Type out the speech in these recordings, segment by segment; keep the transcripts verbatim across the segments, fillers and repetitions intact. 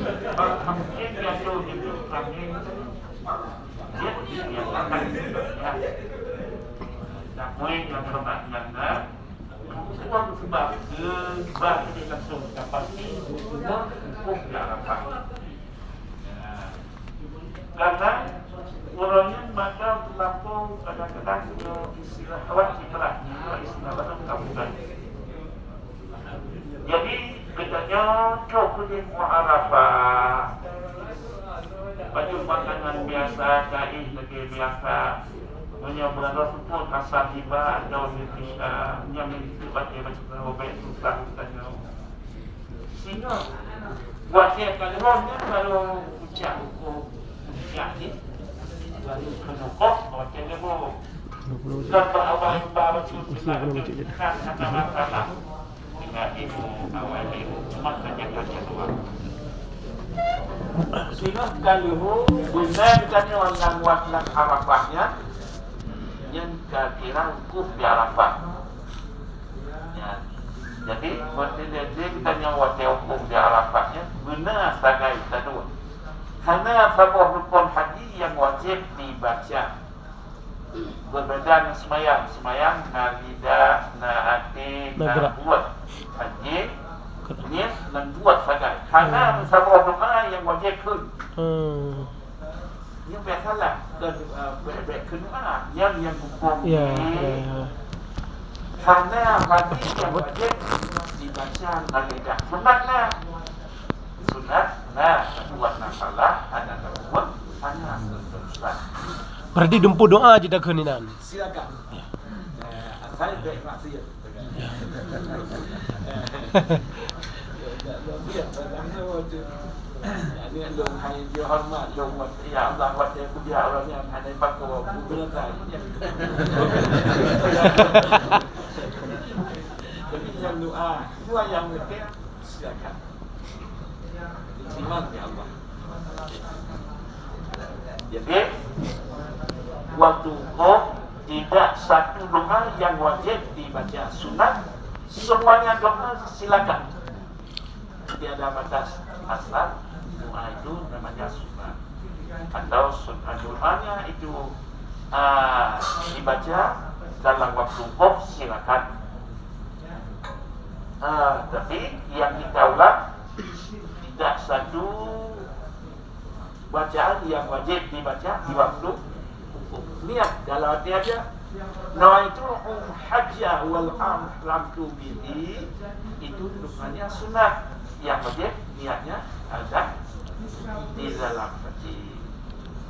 Mungkin dia tu, dia tu, kami, dia, dia akan, ya. Dah boleh, dia akan, dia akan, sebab, sebab dia langsung dapat hukum di Arafah. Ya. Karena orang yang maka terlampau kadang-kadang dia istilah awak istilah, istilah baru kabukan. Jadi, geutanyoe trok keuneuk Arafah. Baju makanan biasa, kain lagèe biasa. Meunyoe beurangkat seupôt asal tiba atau Indonesia, nyang itu pakai baju robek susah geutanyoe. Sehingga, watèe ka lheueh nyan baru puncak hukum, puncak ni, baru keunoe koh, watèe lheueh. Dua puluh. Kan bak awai ba bacut. Usia belum cek. Kan kata masalah. Ingat ibu, awai ibu, cuma tanya-tanya doang. Singoh ka lheueh, beuna geutanyoe lam wat lam Arafah nyan, nyan ka kira wukuf di Arafah. Ya. Jadi, watèe lheueh geutanyoe watèe wukuf di Arafah nyan, beuna sagai taduek. Hana saboh rukon haji nyang wajéb dibaca. Beubeda ngon seumayang. Seumayang na lidah, na até, na buet. Haji, niet ngon buet sagai. Hana saboh doa nyang wajéb kheun. Hmm. Nyan biasalah, kheun, eh, bèk, bèk kheun doa. Nyan nyang huköm jih. Ya, ya. Hana haji nyang wajéb dibaca na lidah. Sunat na. Sunat na, buet na salah, hana tabuet, hana sunat. Berarti dumpeue doa jih takheun inan. Silakan. Eh, asai bèk maksiat. Ya. Ini lôn hai dia hormat, lôn wat, ya Allah, wat dia kudia orang yang hana pakai buku. Jadi yang doa, doa yang mereka silakan. Diterima oleh Allah. Jadi, waktu wukuf tidak satu doa yang wajib dibaca, sunat, semuanya doa silakan. Tiada batas, asal doa itu namanya sunat. Atau sunat doanya itu, ah, dibaca dalam waktu wukuf silakan. Ah, tapi yang kita ulang, tidak satu bacaan yang wajib dibaca di waktu wukuf. Niat dalam hati aja. Nawaitu hajja wal ahramtu bihi, itu rupanya sunat. Yang wajib niatnya ada di dalam hati.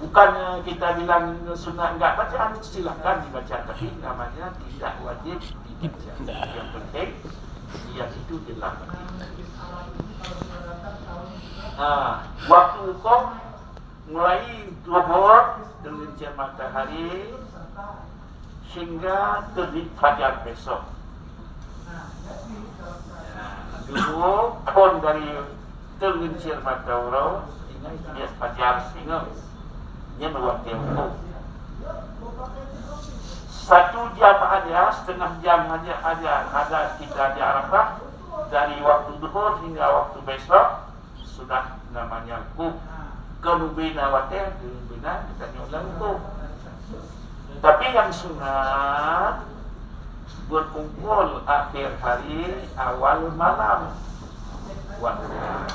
Bukannya kita bilang sunat enggak baca, silakan dibaca, tapi namanya tidak wajib dibaca. Yang penting niat itu jelas. Ha, waktu wukuf mulai zuhur, tergelincir matahari, sehingga terbit fajar besok. Ya, zuhur, phôn dari tergelincir mata uroe, sehingga terbit fajar singoh. Nyan watèe wukuf. Satu jam aja, setengah jam aja, aja ada kita di Arafah, dari waktu zuhur hingga waktu besok, sudah namanya wukuf. Keuneubina watèe, keuneubina geutanyoe lam wukuf. Tapi yang sunat, berkumpul akhir hari, awal malam. Wah,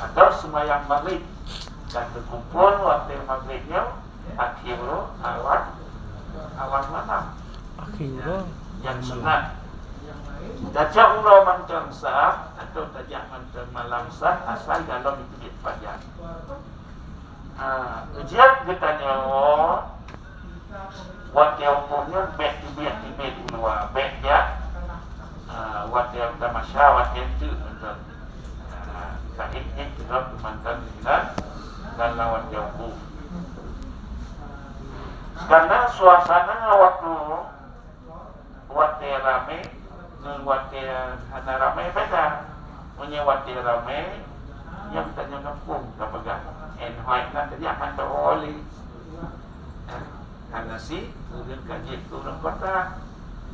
atau sembahyang maghrib. Dan berkumpul watèe maghrib nyoe, akhir awal, awal malam. Akhir. Ya, yang sunat. Tajak uroe mantong sah atau tajak mantong malam sah, asai dalam itu dia fajar. Ha, ujian geutanyoe, watèe wukuf nyoe bèk teubiet-teubiet u luwa, bèk jak. Ha, watèe tamasya, watèe teuk mantong. Ha, sahih jih keudroe mantong inan dalam watèe wukuf. Karena suasana waktu watèe ramé ngon watèe hana ramé beda. Meunyoe watèe ramé, nyang tanyoe gampông tapeugah. Én hoét na tajak mantong oleh. Hana si ureueng ka jeuet keu ureueng kota.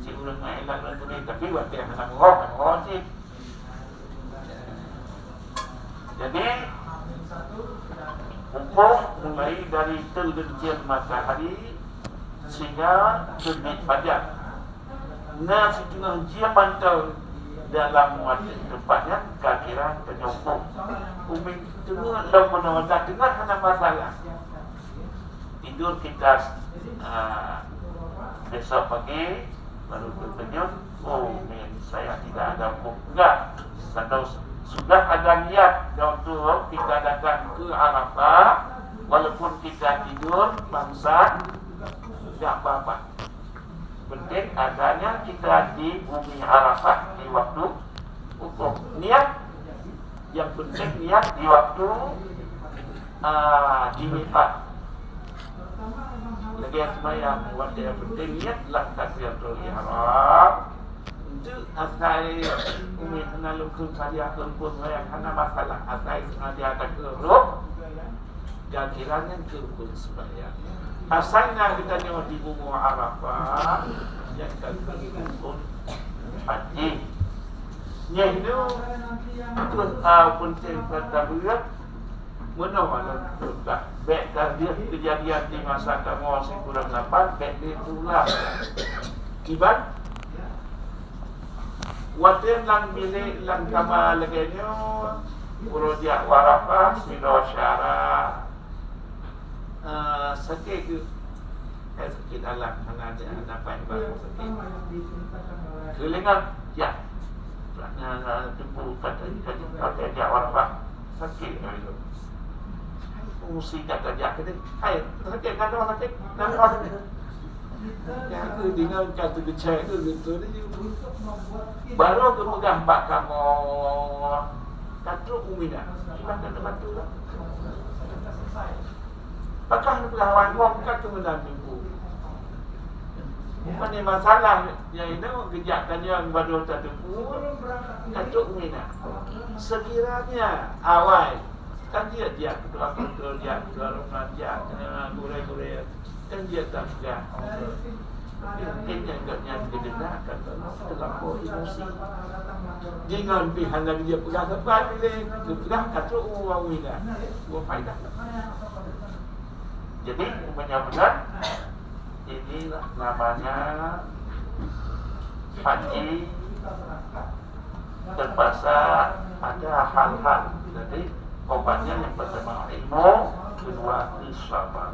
Si ureueng ngon ilat ureueng teubiet, tapi watèe hana meuho, hana meuho cit. Jadi, Mulai dari teugeunceng matahari sehingga terbit fajar. Na siteungoh jeuem mantong dalam watèe teumpat nyan ka kira tanyoe umpung. Umi teungoh lom meunoe, teungoh hana masalah. Tidur kita, ah, besok pagi baru terkejut, "Oh, ni saya tidak ada umpung." Enggak. Sudah ada niat untuk kita datang ke Arafah, walaupun kita tidur, bangsat, enggak apa-apa. Penting adanya kita di bumi Arafah di waktu wukuf. Niat, yang penting niat di waktu, ah, di miqat. Lagèe seumayang, watèe nyang penting niat lam takbiratul ihram. Untuk asai umi hana lungkung saja, lungkung seumayang hana masalah, asai sengaja takbiratul Gantilan nyan keu rukun seumayang. Asai na geutanyoe di bumoe Arafah, nyan ka geutanyoe rukun haji. Nyan nyoe kheueh, a, peunteng that tabeuet. Meunoe lôn peugah, bèk ka lheueh keujadian di masa kamoe sikureueng lapan, bèk lé teulang. Kiban Watèe lam bilék, lam kama lagèe nyoe, uroe jak u Arafah, sidroe syara, eh, sakét geuh. Eh, sakét alam, hana, hana paih barô sakét. Keulingat, jak. Na, na, teumpat, teumpat, teumpat jak u Arafah. Sakét, ayo. Fungsi kata jak tadi. Hai, sakét, kata sakét. Nafas. Nyan keuh dengan kata geucai tu, gitu. Baru geupeugah bak kamoe, ka trok u Mina. Iban kata batu lah. Pakah geupeugah awai ngom ka keumeunang teungku. Bukan masalah, nyang inoe geujak tanyoe baru tateupeue, ka trok u Mina. Sekiranya awai Kan jeuet jak keudua, keudua jak keudua rumoh, jak, eh, gurèe-gurèe. Kan jeuet tapeugah. Tapi mungkin nyang gobnyan geudeungoe kan teulampau emosi. Deungon pih hana geujak peugah sapat lé, geupeugah ka trok u Mina. Dua faedah. Jadi, meunyoe bulan, inilah namanya haji terpaksa ada hal-hal. Jadi, obatnya yang pertama ilmu, kedua sabar.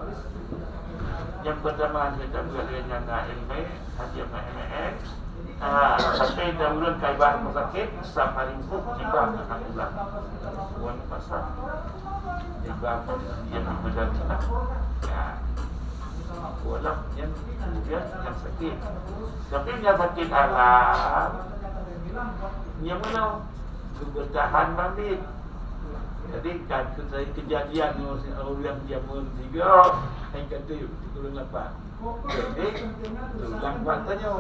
Yang pertama kita belajar dengan ilmu, haji ilmu. Ah, sampai dah ulun kaiban rumah sakit, safari pun tiba akan pulang. Wan pasal. Tiba pun dia berbeda. Ya. Walaupun yang, kemudian yang sakit. Tapi yang sakit alam, yang mana? Kebertahan bangkit. Jadi, kan, kejadian ni, orang jamun tiga, yang kata, tiga lapan. Jadi, tulang buat tanya.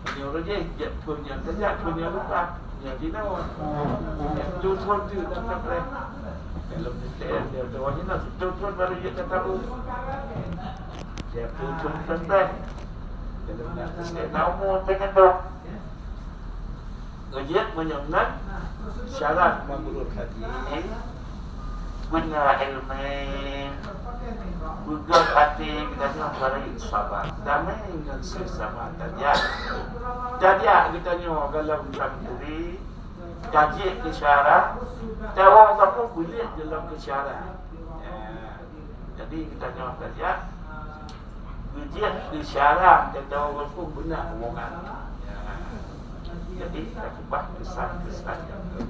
Nyoe rejeh, jak pun nyang teulat, pun nyang lupa, nyang dinoe. Tuthon tu dah sampai. Kalau mesti dia tu wajib nak tuthon baru dia kata bu. Dia tuthon sampai. Kalau nak sampai nak umur tengah tu. Rejeh menyang nan syarat mabrur haji. Beuna ilmu, beugöt até geutanyoe bari sabar, damé ngon sesama tajak. Tajak geutanyoe golom lam turi, tajak keu syara, tawoe kamoe beuliet golom keu syara. Ya. Jadi geutanyoe tajak, Geujih di syara teuntang walaupun beuna hubungan. Ya. Jadi, kita ubah kesan-kesan yang baik.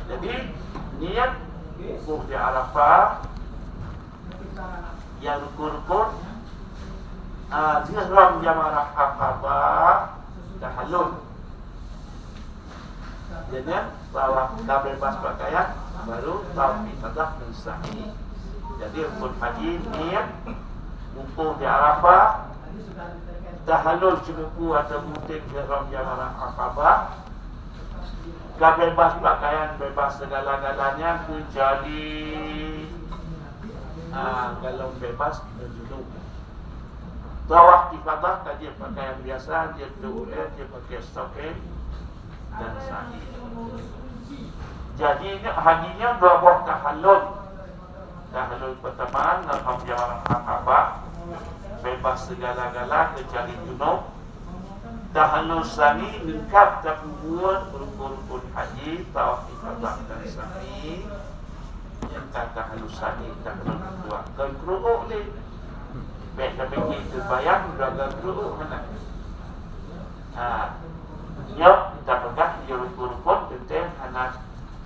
Jadi, niat wukuf di Arafah, yang rukun-rukun, ah, ihram jamarah Aqabah, tahallul. Jadi, bahwa ka bebas pakaian, baru tawaf ifadah dan sa'i. Jadi, rukun haji, niat, wukuf di Arafah, tahallul ceumeuku atau gunting ihram jamarah Aqabah, ka bebas pakaian, bebas segala-galanya, kecuali, ah, golom bebas meujunub. Tawaf ifadah ka jeuet pakaian biasa, jeuet tu'en, jeuet pakaian stocking dan sa'i. Jadi, nyoe haji nyoe dua boh tahallul. Tahallul pertama, ngon jamarat Aqabah, bebas segala-gala keucuali junub. Tahallul sani leungkap tapeubuet rukun-rukun haji, tawaf ifadah dan sa'i. Nyan ka tahallul sani, tahallul kedua. Kon keuruok lé. Bèk tapikir teubayang jaga keuruok hana. Ha. Nyoe tapeugah nyoe rukun-rukun teuntèe hana,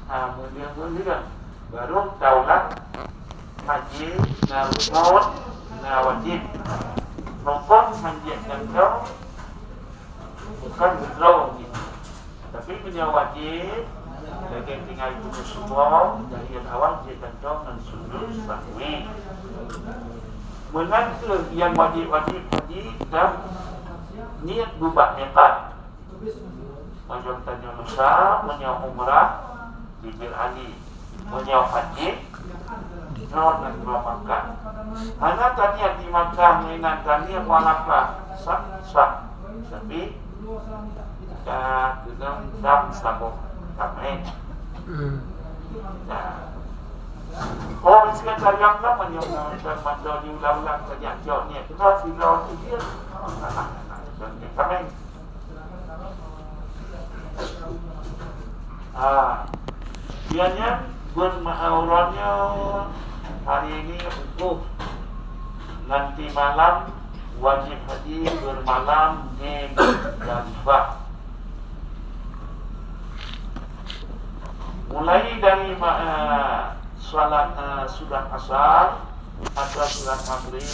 ha, meunyoe-meunyoe. Baru taulang haji na rukun, na wajib. Rukun hanjeuet gantong, bukan droe. Tapi meunyoe wajib, lagèe tinggai keuneuk suboh, tahiyat awal jeuet gantong ngon sujud sahwi. Meunan kheueh nyang wajib-wajib haji dan niet bubak miqat. Meunyoe tanyoe Nusa, meunyoe umrah, Bibir Ali. Meunyoe haji, droeneuh droe Makkah. Hana taniet di Makkah, meunan taniet u Arafah, sah, sah. Tapi, ka keunong dam saboh tamèh. Hmm. Nah. Oh, sekretariat lah, meunyoe mantong diulang-ulang, tajak jok niet. Kena sidroe tu dia. Tamèh. Ah, ianya berma-, uroe nyoe hari ini wukuf. Nanti malam wajib haji bermalam di Muzdalifah. Mulai dari ma-, eh, salat, eh, sudah asar, atau sudah maghrib,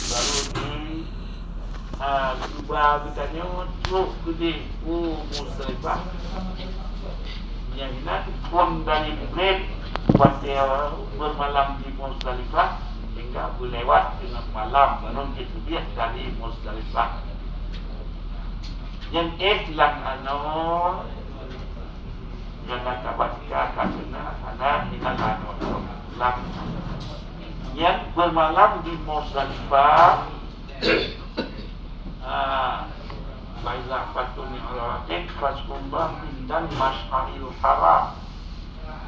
baru di, ah, cuba geutanyoe trok keudeh u Muzdalifah. Nyang na phôn dari maghrib watèe bermalam di Muzdalifah hingga beulewat teungoh malam, baru jiteubiet dari Muzdalifah. Nyan éh lam anoe Nyang na kaban ka, ka seunang hana hina lagèe lam. Nyan bermalam di Muzdalifah. Ah, baiklah, patun yang Allah rakyat, Rasulullah indan Masy'aril Haram.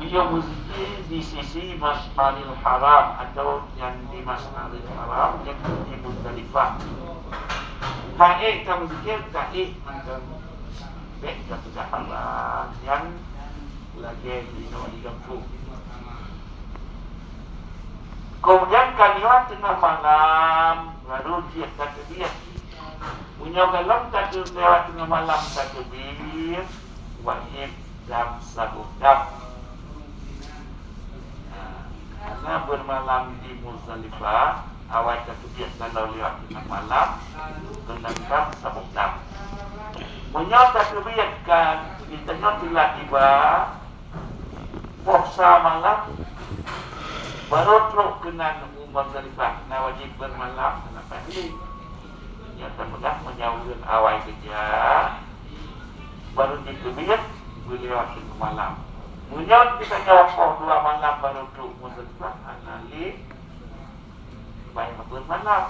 Beliau berzikir di sisi Masy'aril Haram atau yang di Masy'aril Haram, yang di Muzdalifah. Taék ka berzikir, taék mantong. Bèk tapeugah haba nyang lagèe jinoe di gampông. Kemudian ka liwat teungoh malam, baru jeuet tateubiet. Meunyoe gohlom tateubiet teungoh malam tateubiet, wajéb dam saboh dam. Nah, karena bermalam di Muzdalifah, awai tateubiet lalu liwat teungoh malam, keunong dam saboh dam. Meunyoe tateubiet ka, geutanyoe teulat tiba, poh sa malam, baru trok keunan u Muzdalifah, na wajéb bermalam, na pasti. Nyang teupeugah meunyoe ureueng awai geujak, baru jiteubiet, beuliwat teungoh malam. Meunyoe geutanyoe poh dua malam baru trok Muzdalifah, hana lé payah bermalam.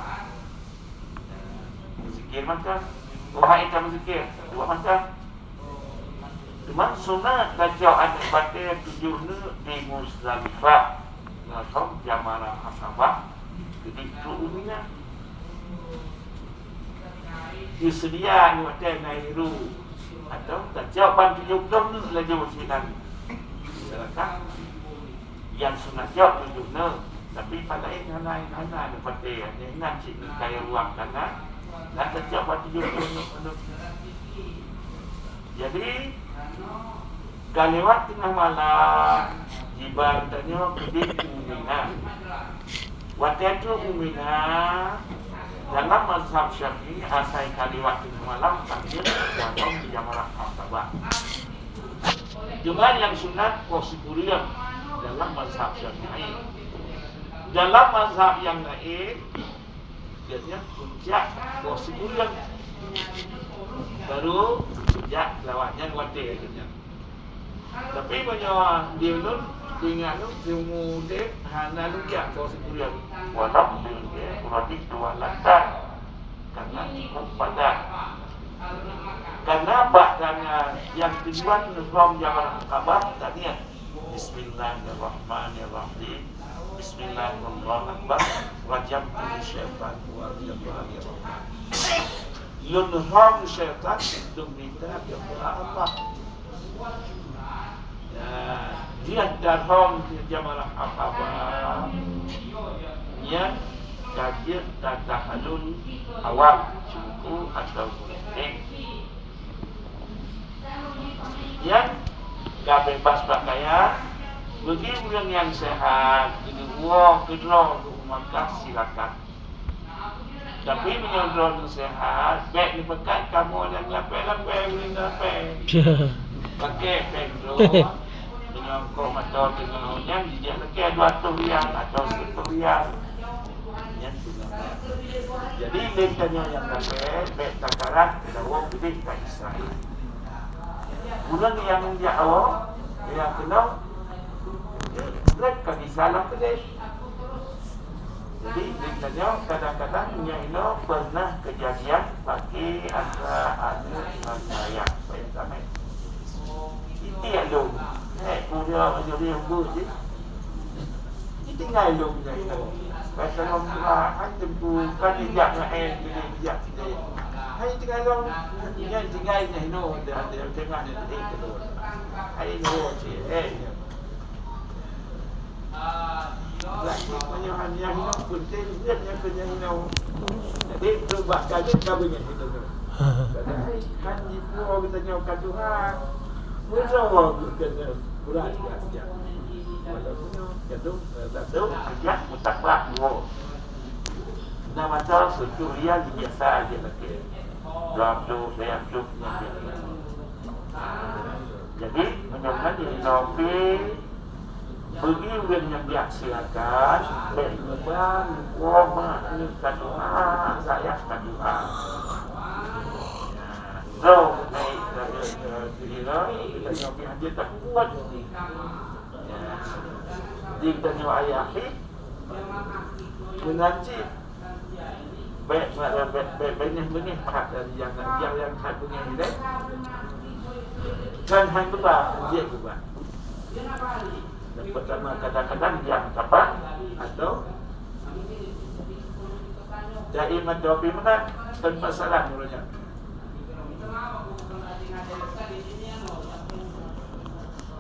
Zikir mantong. Oh, hai ka zikir, dua mantong. Teuma sunat tajok aneuk batèe tujoh neuk di Muzdalifah. Langsung jamarat Aqabah, keudéh trok u Mina. Diseudia ngon watèe na hiru, atau tajok ban tujoh ploh neuk laju sinan seulakah. Nyang sunat jok tujoh neuk, tapi pat laén hana, hana neuk patéh, hana cit neuk kayèe ruang kana, dan tajok ban tujoh ploh neuk. Jadi, ka liwat teungoh malam, jiba tanyoe keudéh u Mina. Watèe trok u Mina, dalam mazhab Syafi'i, asai ka liwat teungoh malam, takbir, jangkong di Jamarat Aqabah. Cuma nyang sunat poh sikureueng dalam mazhab Syafi'i. Dalam mazhab nyang laén, biasanya puncak poh sikureueng. Baru puncak lawat nyan watèe nyan. Tapi meunyoe di ulôn, ingat lôn, siumu udép hana lôn jak poh sikureueng. Walau di ulôn, berarti dua lantai. Karena cukup padat. Karena bak tangan nyang tujuan neuhom Jamarah Aqabah, taniet, "Bismillahirrahmanirrahim. Bismillahirrahmanirrahim. Rajamtu syaitan wa rajamtu ali Rahman." Lôn hom syaitan, lôn mita keu Allah. Ya, jeuet tahom Jamarah Aqabah. Nyan ka jeuet tatahalul awam, syuku atau gunting. Nyan ka bebas pakaian, bagi ureueng nyang sehat, geuyue woe keudroe u Makkah, silakan. Tapi meunyoe droeneuh seuhat, bék neupeugah kamoe nyang lapée-lapée, ureueng lapée. Pakai péng droe, meunyoe koh mata teungoh nyan jijak lakée dua ratus rial atau seratus rial. Nyan sunat. Jadi, lé tanyoe nyang lapée, bék takarat, dawa keudeh ka Israel. Ureueng nyang jak awak, nyang keunong, bék ka bisa lam keudeh. Jadi, misalnya, kadang-kadang nyan inoe pernah kejadian pakai antara aneuk ngon ayah, bayang ramé. Itik lom, eh, kuda jadi hembus je. Itinggai lom nyan inoe. Pasal orang tua, kan tempu, kan dijak ngon eh, jadi dijak sini. Hai tinggai lom, nyan tinggai nyan inoe, dia, dia tengah dia tadi tu. Hai inoe je, eh, nyan. Laki meunyoe hana hinoe peunteng, jeuet nyan keu nyang hinoe. Jadi, untuk bak kajeuet ka beungéh hinoe. Padahai kan jipuwoe geutanyoe ka tuha. Meunyoe geutanyoe berat jak, jak. Walaupun nyoe gadôh, eh, gadôh, jak meusapat dua. Na masa seutuh rian biasa je lakée. Dua ploh, dua ploh nyan biasa. Jadi, meunyoe hana hinoe pih, bagi ureueng nyang biasa silakan, bék meuban, woe mak nyoe ka tuha, ayah ka tuha. Droe naik darajat, eh, kira, kita nyoe pih hana takuat. Jadi, kita nyoe ayah pih, meunan cit. Bék, bék, bék, bék, bék beungéh-beungéh that dari nyang, nyang, nyang that beungéh ilée. Kan hai geuba, jeuet geuba. Nyang pertama, kadang-kadang nyang sapat atau daim atau pih meunan, tanpa salah ureueng nyan.